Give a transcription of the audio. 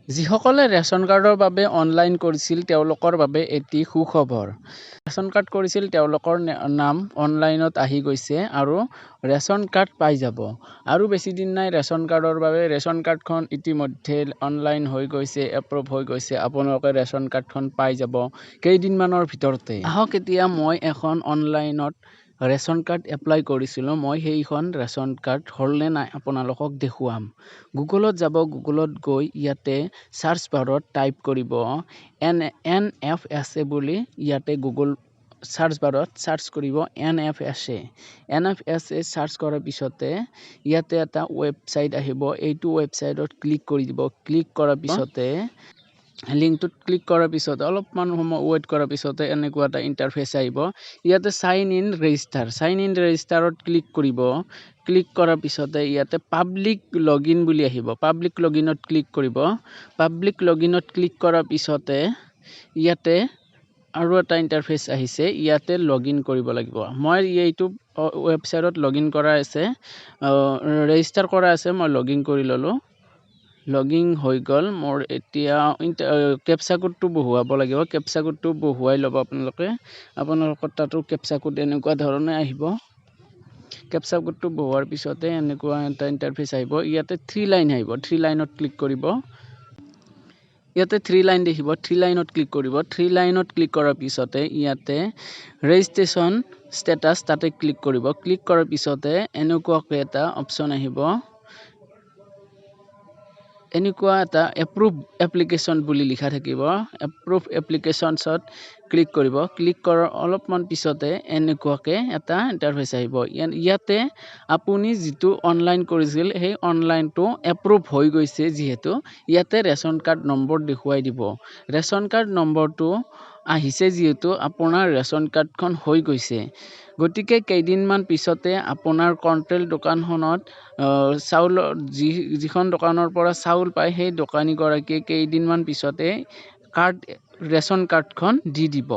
যিসকলে ৰেচন কাৰ্ডৰ বাবে অনলাইন কৰিছিল, তেওঁলোকৰ বাবে এটি সুখবৰ। ৰেচন কাৰ্ড কৰিছিল, তেওঁলোকৰ নাম অনলাইনত আহি গৈছে আৰু ৰেচন কাৰ্ড পাই যাব। আৰু বেছি দিন নাই ৰেচন কাৰ্ডৰ বাবে। ৰেচন কাৰ্ডখন ইতিমধ্যে অনলাইন হৈ গৈছে, এপ্ৰুভ হৈ গৈছে। আপোনালোকে ৰেচন কাৰ্ডখন পাই যাব কেইদিনমানৰ ভিতৰতে। আহক, এতিয়া মই এখন অনলাইনত ৰেচন কাৰ্ড এপ্লাই কৰিছিলোঁ, মই সেইখন ৰেচন কাৰ্ড হ'লনে নাই আপোনালোকক দেখুৱাম। গুগলত যাব। গুগলত গৈ ইয়াতে চাৰ্চ বাৰত টাইপ কৰিব এন এফ এছ এ বুলি। ইয়াতে গুগল চাৰ্চ বাৰত চাৰ্চ কৰিব এন এফ এছ এ। এন এফ এছ এ চাৰ্চ কৰাৰ পিছতে ইয়াতে এটা ৱেবছাইট আহিব। এইটো ৱেবছাইটত ক্লিক কৰি দিব। ক্লিক কৰাৰ পিছতে, লিংকটোত ক্লিক কৰাৰ পিছত অলপমান সময় ৱেইট কৰাৰ পিছতে এনেকুৱা এটা ইণ্টাৰফেচ আহিব। ইয়াতে sign in register, sign in ৰেজিষ্টাৰত click কৰিব। ক্লিক কৰাৰ পিছতে ইয়াতে পাব্লিক লগ ইন বুলি আহিব। পাব্লিক লগ ইনত ক্লিক কৰিব। পাব্লিক লগ ইনত ক্লিক কৰাৰ পিছতে ইয়াতে আৰু এটা ইণ্টাৰফেচ আহিছে। ইয়াতে লগ ইন কৰিব লাগিব। মই এইটো ৱেবছাইটত লগ ইন কৰা আছে, ৰেজিষ্টাৰ কৰা আছে। মই লগ ইন কৰি ল'লোঁ। লগ ইন হৈ গ'ল মোৰ। এতিয়া কেপচা কোডটো বহুৱাব লাগিব। কেপচা কোডটো বহুৱাই ল'ব আপোনালোকে। আপোনালোকৰ তাতো কেপচা কোড এনেকুৱা ধৰণে আহিব। কেপচা কোডটো বহুৱাৰ পিছতে এনেকুৱা এটা ইণ্টাৰফেচ আহিব। ইয়াতে থ্ৰী লাইন আহিব। থ্ৰী লাইনত ক্লিক কৰিব। ইয়াতে থ্ৰী লাইন দেখিব। থ্ৰী লাইনত ক্লিক কৰিব। থ্ৰী লাইনত ক্লিক কৰাৰ পিছতে ইয়াতে ৰেজিষ্ট্ৰেশ্যন ষ্টেটাছ, তাতে ক্লিক কৰিব। ক্লিক কৰাৰ পিছতে এনেকুৱাকৈ এটা অপশ্যন আহিব। এনেকুৱা এটা এপ্ৰুভ এপ্লিকেশ্যন বুলি লিখা থাকিব। এপ্ৰুভ এপ্লিকেশ্যনছত ক্লিক কৰিব। ক্লিক কৰাৰ অলপমান পিছতে এনেকুৱাকৈ এটা ইণ্টাৰফেচ আহিব। ইয়াতে আপুনি যিটো অনলাইন কৰিছিল, সেই অনলাইনটো এপ্ৰুভ হৈ গৈছে যিহেতু, ইয়াতে ৰেচন কাৰ্ড নম্বৰ দেখুৱাই দিব। ৰেচন কাৰ্ড নম্বৰটো আহিছে যিহেতু, আপোনাৰ ৰেচন কাৰ্ডখন হৈ গৈছে। গতিকে কেইদিনমান পিছতে আপোনাৰ কণ্ট্ৰল দোকানখনত চাউলৰ, যিখন দোকানৰ পৰা চাউল পায়, সেই দোকানীগৰাকীয়ে কেইদিনমান পিছতে ৰেচন কাৰ্ডখন দি দিব।